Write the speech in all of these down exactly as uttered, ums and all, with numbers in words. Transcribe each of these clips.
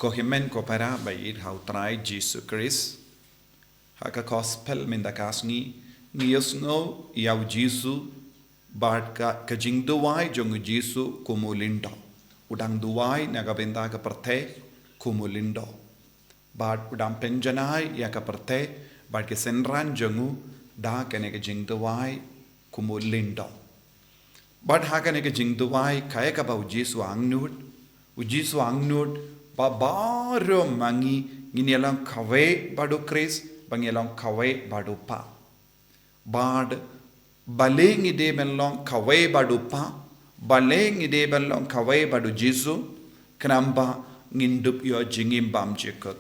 Ko hynmen ko para ba ïeit ha u Trai Jisu Khrist. Ha ka gospel mynta ka sngi, ngi ïohsngew ïa u Jisu bad ka, ka jingduwai jong u Jisu kum u lyngdoh. U dang duwai na ka bynta ka pyrthei kum u lyngdoh. Bad u dang pynjanai ïa ka pyrthei bad ki synran jong u da kane ka jingduwai kum u lyngdoh. Bad ha kane ka jingduwai kaei kaba u Jisu u angnud, u Jisu u angnud ba baroh ma ngi ngin ïa long kawei bad u Khrist, ba ngin ïa long kawei bad u Kpa. Bad balei ngi dei ban long kawei bad u Kpa, balei ngi dei ban long kawei bad u Jisu, khnang ba ngin dup ïoh jingim bymjukut.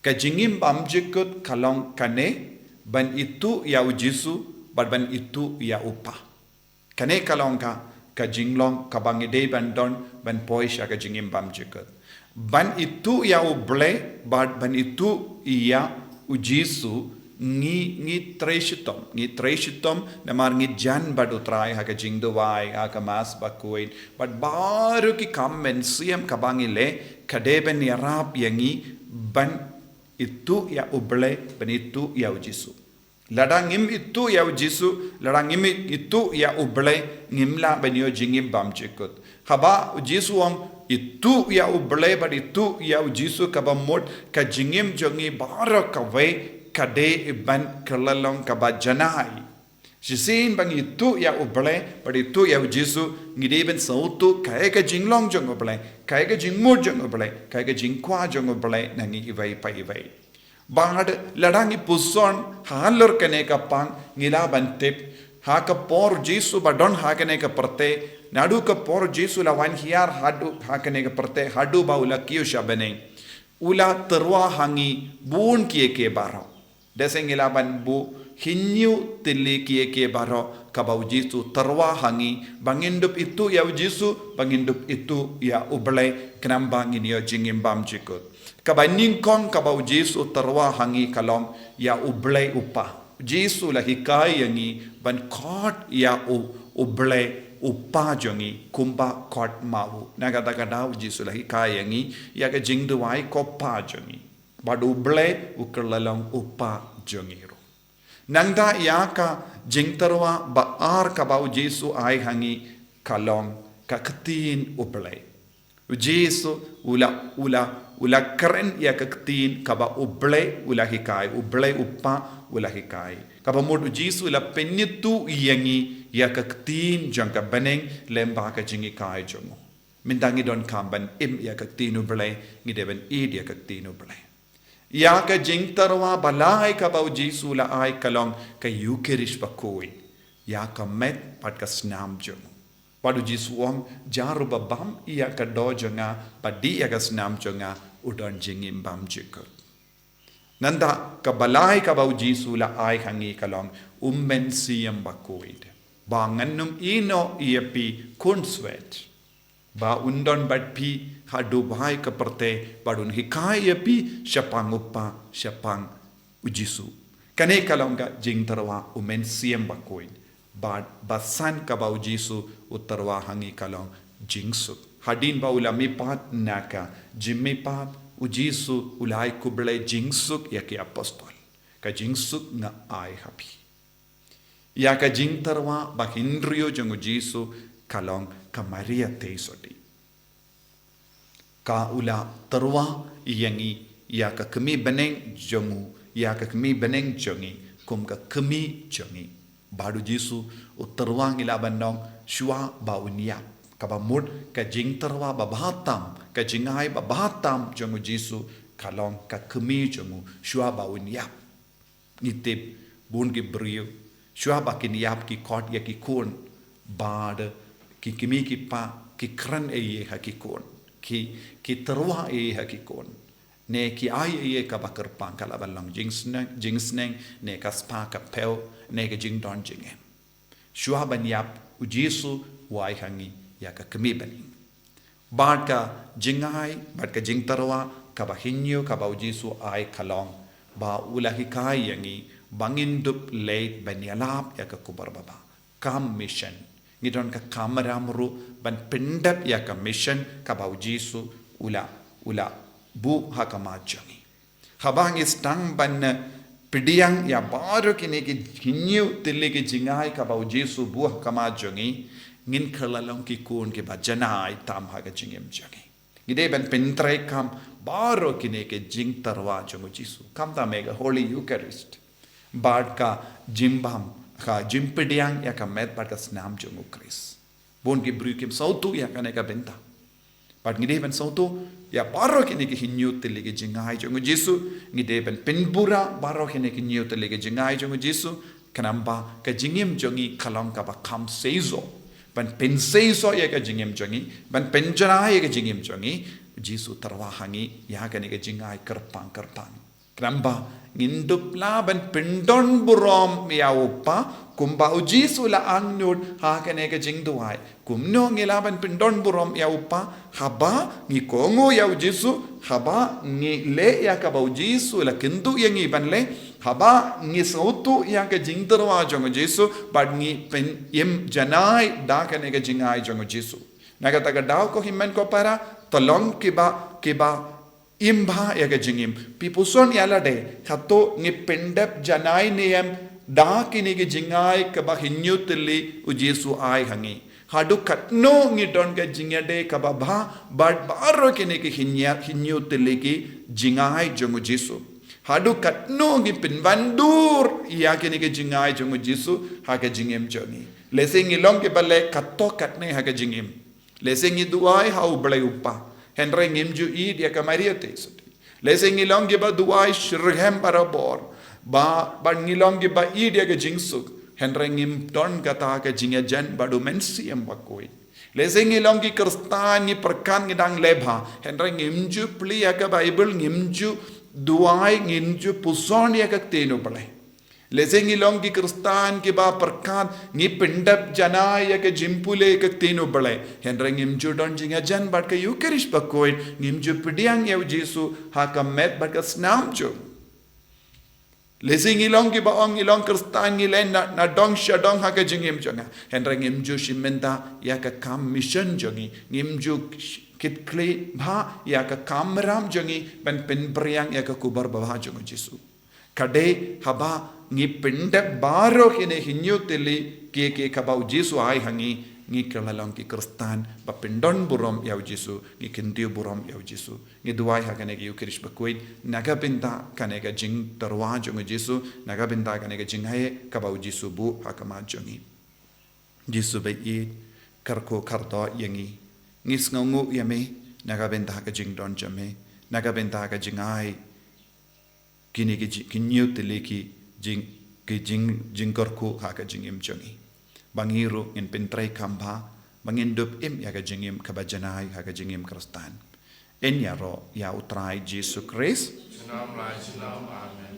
Ka jingim bymjukut ka long kane, ban ithuh ïa u Jisu bad ban ithuh ïa u Kpa. Kane ka long ka, ka jinglong kaba ngi dei ban don ban poi sha ka jingim bymjukut. Ban ithuh ïa u Blei bad ban ithuh ïa u Jisu, ngi, ngi trei shitom, ngi trei shitom namar ngi jan bad u Trai ha ka jingduwai, ha ka Mass bakhuid, bad baroh ki kam mynsiem kaba ngi leh ka dei ban ïarap ïa ngi ban ithuh ïa u Blei, ban ithuh ïa u Jisu. Lada ngim ithuh ïa u Jisu, lada ngim ithuh ïa u Blei, ngim lah ban ïoh jingim bymjukut. Haba u Jisu u ong ithuh ïa u Blei bad ithuh ïa u Jisu, kaba mut ka jingim jong ngi baroh kawei ka dei ban kylla long kaba janai. Shisien ba ngi ithuh ïa u Blei bad ithuh ïa u Jisu, ngi dei ban sngewthuh kaei ka jinglong jong u Blei, kaei ka jingmut jong u Blei, kaei ka jingkwah jong u Blei na ngi iwei pa iwei. Bad lada ngi puson halor kane ka pang, ngi lah ban tip, ha ka por u Jisu ba don ha kane ka pyrthei, naduh ka por u Jisu u la wan hiar haduh ha kane ka pyrthei, haduh ba u la kiew sha bneng, u la tyrwa ha ngi bun kiei kiei baroh. Te sa ngi lah ban buh hynñiew tylli kiei kiei baroh kaba u Jisu u tyrwa ha ngi, ba ngin dup ithuh ïa u Jisu, ba ngin dup ithuh ïa u Blei, khnang ba ngin ïoh jingim bymjukut. Kaba nyngkong kaba u Jisu u tyrwa ha ngi ka long ïa u Blei u Kpa. U Jisu u la hikai ïa ngi ban khot ïa u, u Blei u Kpa jong ngi kumba khot ma u. Na kata ka daw u Jisu u la hikai ïa ngi ïa ka jingduwai ko Kpa jong ngi. Bad u Blei u kylla long u Kpa jong ngi ruh. Nangta ïa ka jingtyrwa ba ar kaba u Jisu u ai ha ngi ka long ka Ktien u Blei. U Jisu u la, u la, u la kren ïa ka ktien kaba u Blei u la hikai, u Blei u Kpa u la hikai. Kaba mut u Jisu u la pynithuh ïa ngi ïa ka ktien jong ka bneng lyngba ka jinghikai jong u. Mynta ngi donkam ban im ïa ka Ktien u Blei, ngi dei ban ïeit ïa ka Ktien u Blei. Ïa ka jingtyrwa ba lai kaba u Jisu u la ai ka long ka Eukharist bakhuid, ïa ka met bad ka snam jong u. Bad u Jisu u ong, ja ruh uba bam ïa ka doh jong nga bad dih ïa ka snam jong nga u don jingim bymjukut. Nangta kaba lai kaba u Jisu u la ai ha ngi ka long u Mynsiem Bakhuid, ba ngan ym ïehnoh ïa phi khunswet, ba un don bad phi ha duwai ka pyrthei, bad un hikai ïa phi shaphang u Kpa, shaphang u Jisu. Kane ka long ka jingtyrwa u Mynsiem Bakhuid. Bad ba san kaba u Jisu u tyrwa ha ngi ka long jingsuk. Hadien ba u la mihpat na ka jingmihpat, u Jisu u la ai khublei jingsuk ïa ki apostol. Ka jingsuk nga ai ha phi. Ïa ka jingtyrwa ba hynriew jong u Jisu ka long ka Maria Theisotti. Ka u la tyrwa ïa ngi, ïa ka kmie bneng jong u, ïa ka kmie bneng jong ngi kum ka kmie jong ngi. Bad u Jisu u tyrwa, ngi lah ban ong, shuwa ba un ïap. Kaba mut ka jingtyrwa ba bha tam, ka jingai ba bha tam jong u Jisu ka long ka kmie jong u shuwa ba un ïap. Ngi tip bun ki briew shuwa ba kin ïap ki khot ïa ki khun, bad ki kmie ki kpa ki kren ei ei ha ki khun, ki, ki tyrwa ei ei ha ki khun. Ne ki ai ei ei kaba kyrpang, ka lah ban long jingsneng, jingsneng, ne ka spah ka phew, ne ka jingdon jingem. Shuwa ban ïap u Jisu u ai ha ngi ïa ka kmie bneng. Bad ka jingai bad ka jingtyrwa kaba hynñiew kaba u Jisu u ai ka long ba u la hikai ïa ngi ba ngin dup leit ban ïalap ïa ka khubor babha. Kam mission. Ngi don ka kamram ruh ban pyndep ïa ka mission kaba u Jisu u la, u la buh ha khmat jong ngi. Haba ngi sdang ban pdiang ïa baroh kine ki hynñiew tylli ki jingai kaba u Jisu buh ha khmat jong ngi, ngin kylla long ki khun kiba janai tam ha ka jingim jong ngi. Ngi dei ban pyntreikam baroh kine ki jingtyrwa jong u Jisu, khamtam ha ka Holy Eucharist bad ka jingbam, ka jingpdiang ïa ka met bad ka snam jong u Khrist. Bun ki briew kim sngewthuh ïa kane ka bynta. Bad ngi dei ban sngewthuh ïa baroh kine ki hynñiew tylli ki jingai jong u Jisu. Ngi dei ban pynbura baroh kine ki hynñiew tylli ki jingai jong u Jisu, khnang ba ka jingim jong ngi ka long kaba kham seisoh ban pynseisoh ïa ka jingim jong ngi, ban pynjanai ïa ka jingim jong ngi. U Jisu tyrwa ha ngi ïa kane ka jingai kyrpang kyrpang. Khnang ba ngin dup lah ban pyndonburom ïa u Kpa kumba u Jisu la angnud ha kane ka jingduwai. Kumno ngi lah ban pyndonburom ïa u Kpa? Haba ngi kohnguh ïa u Jisu, haba ngi leh ïa kaba u Jisu la kyntu ïa ngi ban leh, haba ngi sngewthuh ïa ka jingtyrwa jong u Jisu bad ngi pyn-im janai da kane ka jingai jong u Jisu. Na kata ka daw ko hynmen ko para, to long kiba, kiba im bha ïa ka jingim. Phi puson ïa lade, hato ngi pyndep janai ne em da kine ki jingai kaba hynñiew tylli u Jisu ai ha ngi? Haduh katno ngi don ka jingïadei kaba bha bad baroh kine ki hynñiew, hynñiew tylli ki jingai jong u Jisu? Haduh katno ngi pynwandur ïa kine ki jingai jong u Jisu ha ka jingim jong ngi? Lehse ngi long kiba leh katto katne ha ka jingim. Lehse ngi duwai ha u Blei u Kpa, hynrei ngim ju ïeit ïa ka Maria Theisotti. Lehse ngi long kiba duwai shitrhem barabor, ba, bad ngi long kiba ïeit ïa ka jingsuk, hynrei ngim don kata ka jingïajan bad u Mynsiem Bakhuid. Lehse ngi long ki Khristan, ngi pyrkhat ngi dang leh bha, hynrei ngim ju plie ïa ka Baibl, ngim ju duwai, ngim ju puson ïa ka Ktien u Blei. Lehse ngi long ki Khristan kiba pyrkhat, ngi pyndep janai ïa ka jingpule ka Ktien u Blei, hynrei ngim ju don jingïajan bad ka Eucharist Bakhuid, ngim ju pdiang ïa u Jisu ha ka met bad ka snam jong u. Lehse ngi long kiba ong ngi long Khristan, ngi leh na, na dong sha dong ha ka jingim jong nga, hynrei ngim ju shim bynta ïa ka kam mission jong ngi, ngim ju kit khlieh bha ïa ka kam ram jong ngi ban pynphriang ïa ka khubor babha jong u Jisu. Ka dei haba ngi pyndep baroh kine hynñiew tylli ki, ki kaba u Jisu ai ha ngi, ngi kylla long ki Khristan ba pyndonburom ïa u Jisu, ngi kyntiew burom ïa u Jisu. Ngi duwai ha kane ka Eucharist Bakhuid na ka bynta kane ka jingtyrwa jong u Jisu, na ka bynta kane ka jingaiei kaba u Jisu buh ha khmat jong ngi. Jisu baieit, kyrkhu kyrdoh ïa ngi. Ngi sngewnguh ïa me na ka bynta ka jingdon jong me, na ka bynta ka jingai kine ki ji-, ki hynñiew tylli ki jing, ki jing, jingkyrkhu ha ka jingim jong ngi. Ba ngi ruh ngin pyntreikam bha, ba ngin dup im ïa ka jingim kaba janai ha ka jingim Khristan. Yn ïaroh ïa u Trai Jisu Khrist. Junom la junom, amen.